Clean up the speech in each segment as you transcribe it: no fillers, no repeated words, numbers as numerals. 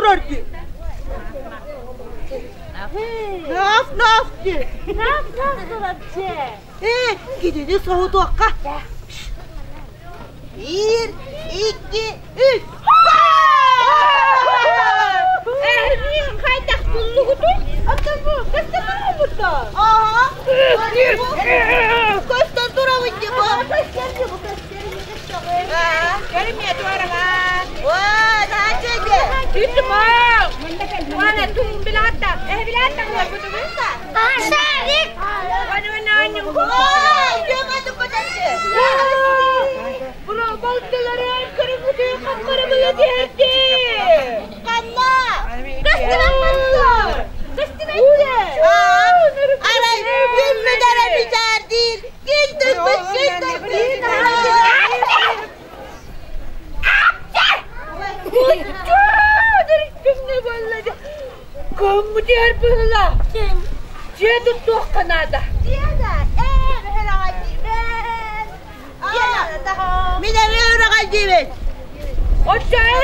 турар дии. Наф наф дии. Наф наф турар дии. Ээ, кинини соһутуохха. Биир, икки, үс. Эһиги хайдах буллугутуй? Оттон бу көстөн турабыт Ага. Көстөн турабыт дии бу. Көстөр дии бу көстөр. Көммүтүөр быһыла. Дьиэ туттуохха наада. Мин эмиэ үрэҕэй диибин. Оччоҕо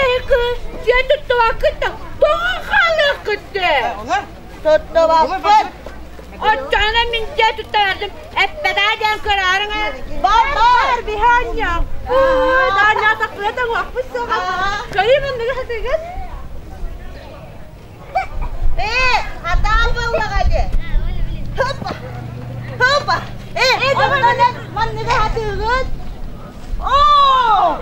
дьиэ туттубаккыт да тоҕо хаалыаххыт дээ? Туттубаппыт. Оччоҕуна мин дьиэ туттарардым эппэтээ диэн көрөөрүҥ Бар бар. Биһаанньа. Даанньа тахсыата уохпут суоҕа. Көрүү манныгы хатыгын. Ээ, хатаан буоллаҕа дии. Хоппа. Хоппа. Ээ, манныгы хатыгын. Оо!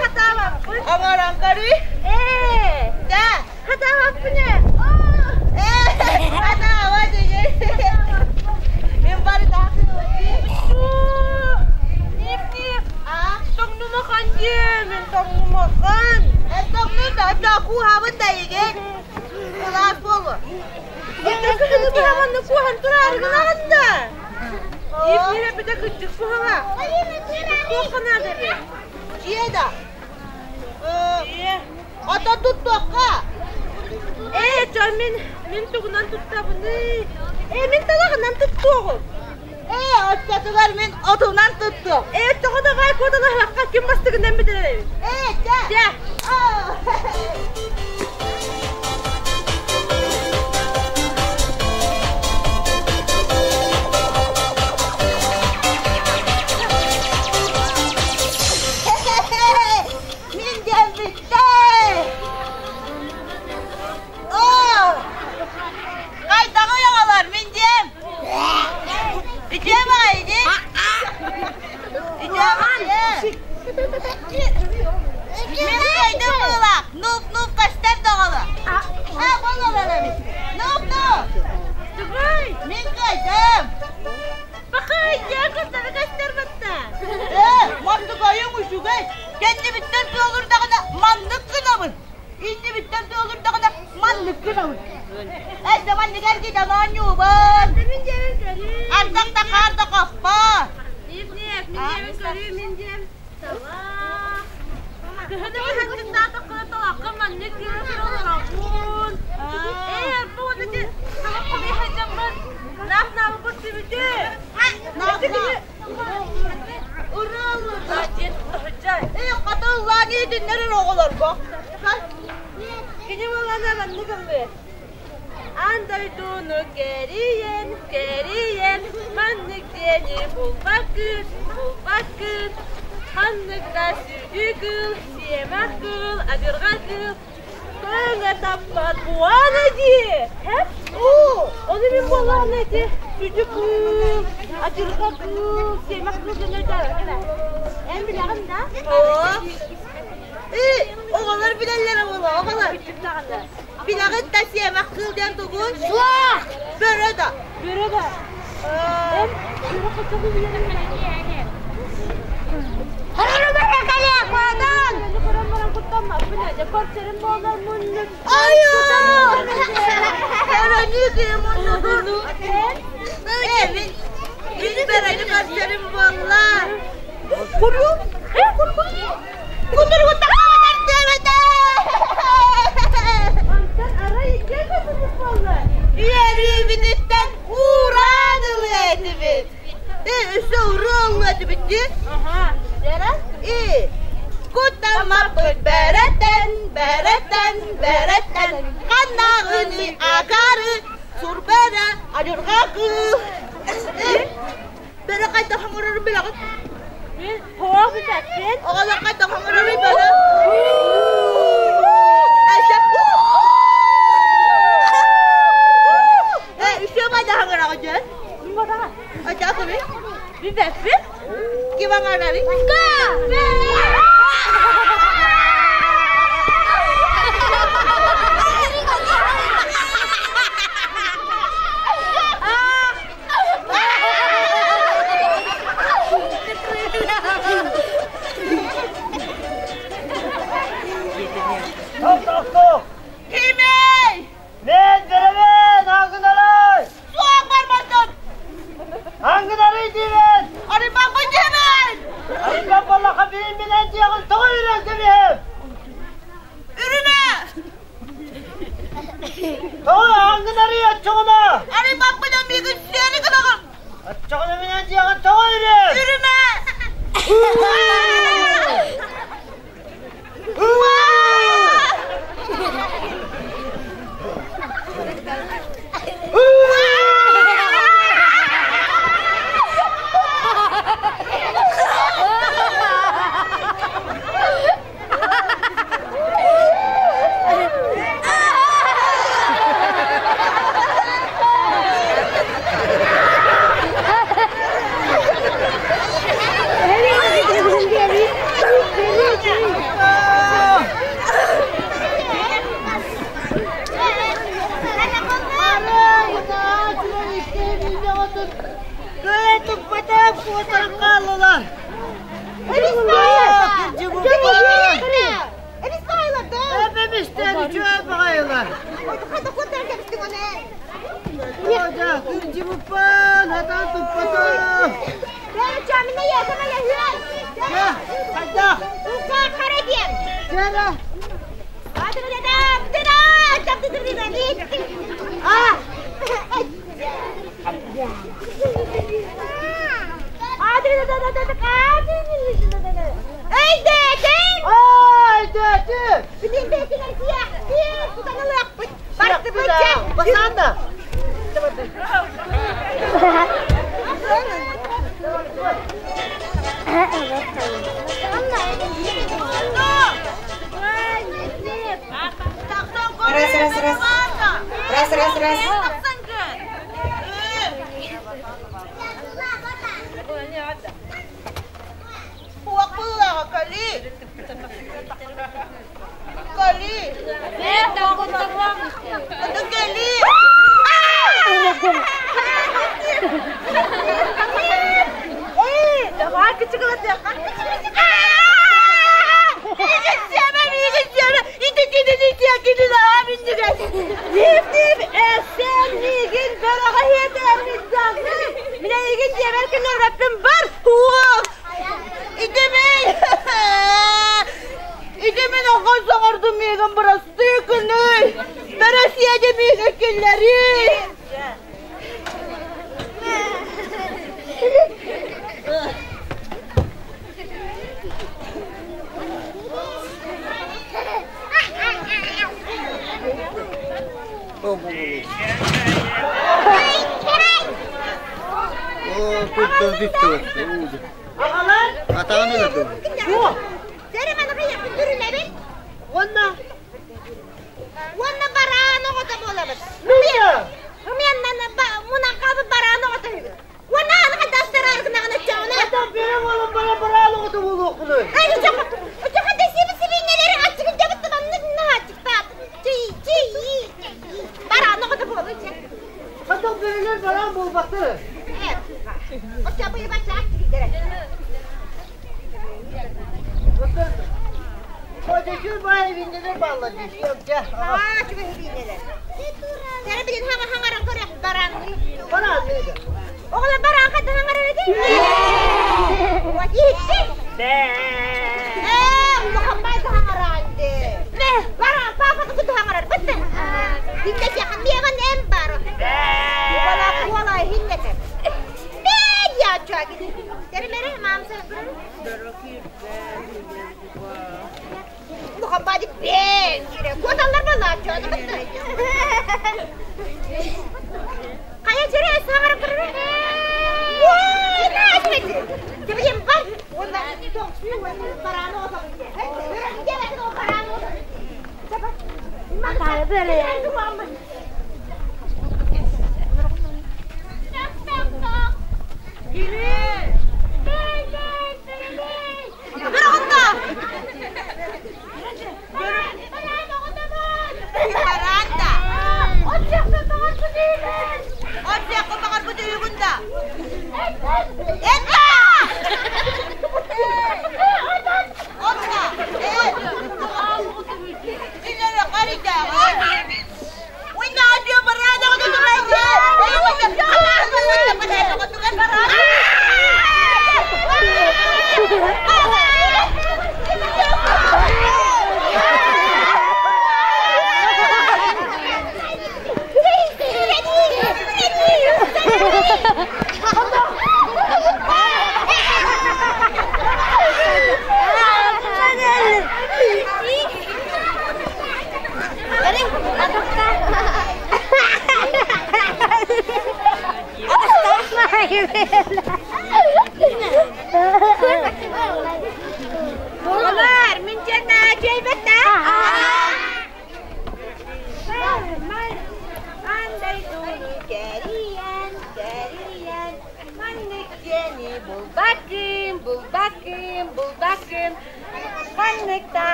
Хатаабаппын. Оҥорон көрүй. Ээ. Да. Хатаабаппын ээ. Ээ, хатаабат дии. Мин бары хатыыбын дии. Нип-нип. А? Тоҥнумахан дии, мин тоҥнумахан. Э, тоҥну да, кууһабын да игин. Кылаас буолуо. Кыһыны тураманны кууһан тураарыгынаҕын да. Нип-нип эппитэ кырдьык куһаҕа. Туохха наада эбит? Дьиэ да. Ото туттуохха. Ээ, чо мин мин тугунан туттабыный? Ээ, мин талаҕынан туттуоҕум. Ээ, оччотугар мин отунан туттуом. Ээ, тоҕо давай куоталаһыахха ким бастыгынан бүтэрэр? Ээ, чэ. Чэ. Мин диэн бүттэ. Оо! Хайдаҕый оҕолор, мин диэм. Итиэм аҕай ини. Итиэм Мин кыайдым быылаах. Нуп-нуп көстөр доҕоло. А, буолалар эбит. Нуп-нуп. Тугуй? Мин кыайдым. Бакай, дьэ көстөрө көстөр батта. Ээ, маннык айың үчүгэй. Кэннибиттэн тыалырдаҕына маннык гынабын. Иннибиттэн тыалырдаҕына маннык гынабын. Эссе маннык эргитэн оонньуубун. Мин диэбин көрүү. Ардах да хаар да хоппо. Нип-нип, мин диэбин көрүү, мин диэм. Талах. Кыһыны кыһын талахха маннык кыһын олоробун. Ээ, бу уонна ти талах хомуйа сылдьаммын. Наах наабы көрсүбүтү. Ээ, хатыллаан иитиннэрэр оҕолорго. Кини буоллаҕына маннык ыллыыр. Аан дойдуну кэрийэн, кэрийэн, маннык диэни булбаккын, булбаккын. Ханнык да сүдү кыыл, сиэмэх кыыл, адьырҕа кыыл, көҥө таппат буана дии. Һэ? Уу, Ону мин буоллаҕына ити сүдү кыыл, адьырҕа кыыл, сиэмэх кыыл диэн өйдөөбөппүн. Эн билэҕин да? Оо. Ээ, оҕолор билэллэрэ буолуо, оҕолор. Кырдьык даҕаны. Билэҕит да сиэмэх кыыл диэн тугуй? Суох! Бөрө да. Бөрө да. Эн бөрө хочоҕу билэрин Көрөн баран куттаммаппын ээ. Дьэ көрсөрүм буоллар муннук. Айоо! Бөрөнү муннугун. Ээ, мин мин бөрөнү көрсөрүм буолла. Куру? Э, куру Кутуругу тахсыбатар диэбэтэ! Онтон арай иккиэн көтүрүк буолла. Үөрүүбүтүттэн уураан ылыа этибит. Ээ, өссө уруу ылыа этибит дии. Аха. Дьэрэ? Ээ, куттаммаппыт бэрэтэн, бэрэтэн, Адьырҕа кыыл. Бөрө хайдах оҥорорун билэҕит? Мин хоох бүтэппин. Оҕолор хайдах оҥорорун бөрө? Э, үсүө хайдах оҥороҕут дьэ? Хайдах кими? Бүтэппин. Ким оҥорорый? Топ-топ-топ! Кимий? Мен беребен, аңгынарай! Суох барбатын! Аңгынарай диибин! Арыйбаппын диэбин! Арыйбат буоллахха биир минэн диэҕин тоҕо үүрэн кэбиһэм? Үрүмэ! Тоҕо аңгынарый оччоҕуна? Арыйбаппын миигин сиэри гынаҕын! Оччоҕуна минэн диэҕин тоҕо үүрэн? Үрүмэ! Туппатам куотарым хааллылар. Эбэмистэн үчүгэй баҕайылар. Кырдьыбыппын, хатан туппатым. Хайдах? Чара. Ай, дәтин! Басанда! Раз, раз, раз. Раз, раз, раз. Кали! Кали! Кали! Давай, Ити мин оҕо саҥардым миигин бырастыы күнүй! Бэрэ сиэди миигин киллэрий! О, курдун бүттү. Аҕалар! Атаҕын өлөрдүм. Бу! Уонна! Уонна бараан оҕото буолабыт. Мия! Мунан бараан оҕото Уонна аны хадастар аргынаҕын өччөҕүнэ. Хата бере болон бара бараан оҕото буолуоххунуй. Ай, учахата сиби сибиннелери аччыгын дебит маннык наачыктаат. Чи чи бараан оҕото буолу че. Хата берелер бараан буолбаттар. Э. Оча бу бача аччыгы Кодекүр бай виннелер балла дии. Аа, чүгө хибиннелер. Сәре билин хаңа хаңаран көрөк бараан. Бараан мига. Оҕолор бараан хадда хаңарар эти. Вот итти. Э, улахан байда хаңараанды. Бараан папа кыты хаңарар бытты. Хинне яхан миэган эм бар. Уола уола хиннете. Бе я чаги. Тере мере мамса. Улахан байды бе. Коталлар бала чаги бытты. Кая жере?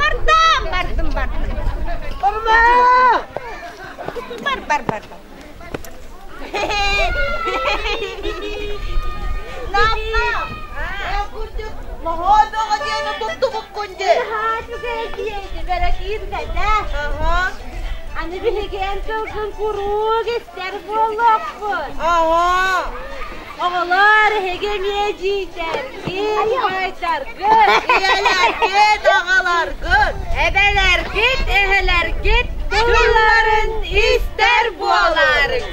Бардым, бардым. Бар, бар, бар, бар. Аны биһиги эн тылгын куруук истэр буолуохпут. Оҕолор эһиги эмиэ дьиийдэргит, убайдаргыт, Ийэлэргит, аҕаларгыт, эбэлэргит, эһэлэргит тылларын истэр буолаарыҥ.